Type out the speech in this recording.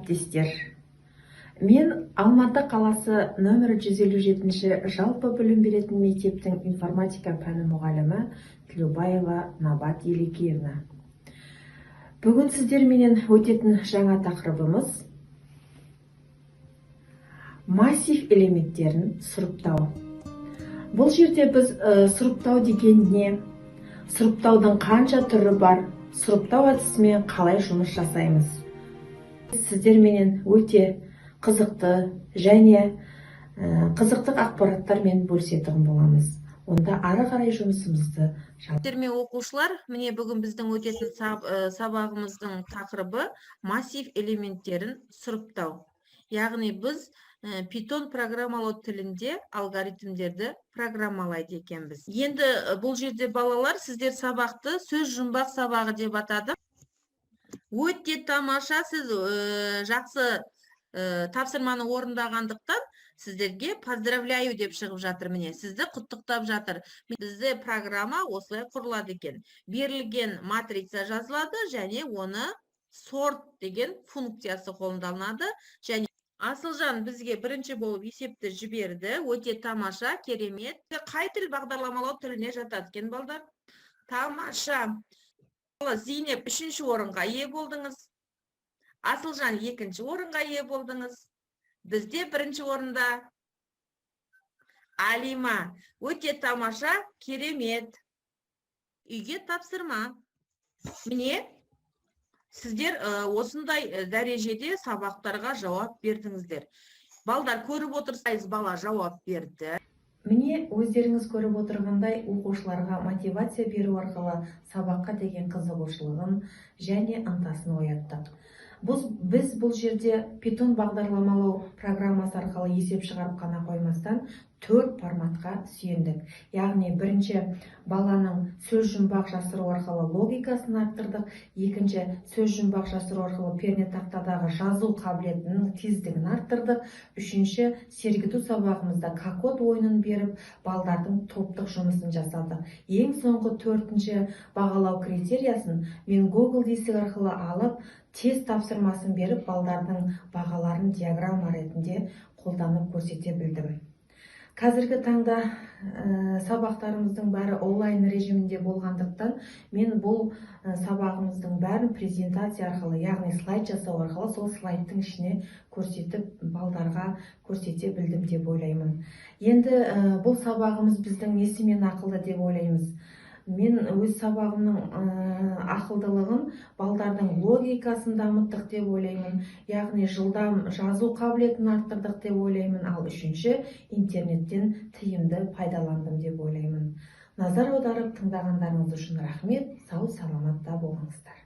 Әріптестер! Мен Алматы қаласы нөмірі 157 жалпы білім беретін мектептің информатика пәні мұғалімі Тілеубаева Набат Елекеевна. Бүгін сіздерменен өтетін жаңа тақырыбымыз – массив элементтерін сұрыптау. Бұл жерде біз сұрыптау деген не, сұрыптаудың қанша түрі бар, сұрыптау әдісімен қалай жұмыс жасаймыз, сіздерменен өте қызықты және қызықты ақпараттармен бөлісетін боламыз. Онда ары қарай жұмысымызды Мен оқушылар, міне, бүгін біздің өтетін сабағымыздың тақырыбы – массив элементтерін сұрыптау. Яғни біз Python программалау тілінде алгоритмдерді программалайды екенбіз. Енді бұл жерде, балалар, сіздер сабақты сөз жұмбақ сабағы деп атадым. Өте тамаша, сіз жақсы тапсырманы орындағандықтан, сіздерге «поздравляю» деп шығып жатыр, міне, сізді құттықтап жатыр. Бізде программа осылай құрылады екен: берілген матрица жазылады және оны sort деген функциясы қолданылады. Және Асылжан бізге бірінші болып есепті жіберді. Өте тамаша, керемет. Қай тіл бағдарламалау тіліне жатады екен, балдар? Тамаша! Зейнеп, үшінші орынға ие болдыңыз. Асылжан, екінші орынға ие болдыңыз. Бізде бірінші орында Алима. Өте тамаша, керемет! Үйге тапсырма. Міне, сіздер осындай дәрежеде сабақтарға жауап бердіңіздер. Балдар, көріп отырсыз, бала жауап берді. Міне, өздеріңіз көріп отырғандай, оқушыларға мотивация беру арқылы сабаққа деген қызығушылығын және ынтасын ояттық. Біз бұл жерде Python бағдарламалау программасы арқылы есеп шығарып қана қоймастан, төрт форматқа сүйендік. Яғни бірінші, баланың сөз жұмбақ жасыру арқылы логикасын арттырдық. Екінші, сөз жұмбақ жасыру арқылы пернетақтадағы жазу қабілетінің тездігін арттырдық. Үшінші, сергіту сабағымызда Kahoot ойынын беріп, балдардың топтық жұмысын жасадық. Ең соңғы, төртінші бағалау критериясын мен Google Диск арқылы алып, тест тапсырмасын беріп, балдардың бағаларын диаграмма ретінде қолданып көрсете білдім. Қазіргі таңда сабақтарымыздың бәрі онлайн режимінде болғандықтан, мен бұл сабағымыздың бәрін презентация арқылы, яғни слайд жасау арқылы, сол слайдтың ішіне көрсетіп, балдарға көрсете білдім деп ойлаймын. Енді бұл сабағымыз біздің несімен ақылды деп ойлаймыз? Мен өз сабағымның ақылдылығын балдардың логикасын дамыттық деп ойлаймын, яғни жылдам жазу қабілетін арттырдық деп ойлаймын. Ал үшінші, интернеттен тиімді пайдаландым деп ойлаймын. Назар аударып тыңдағандарыңыз үшін рахмет. Сау саламатта болыңыздар!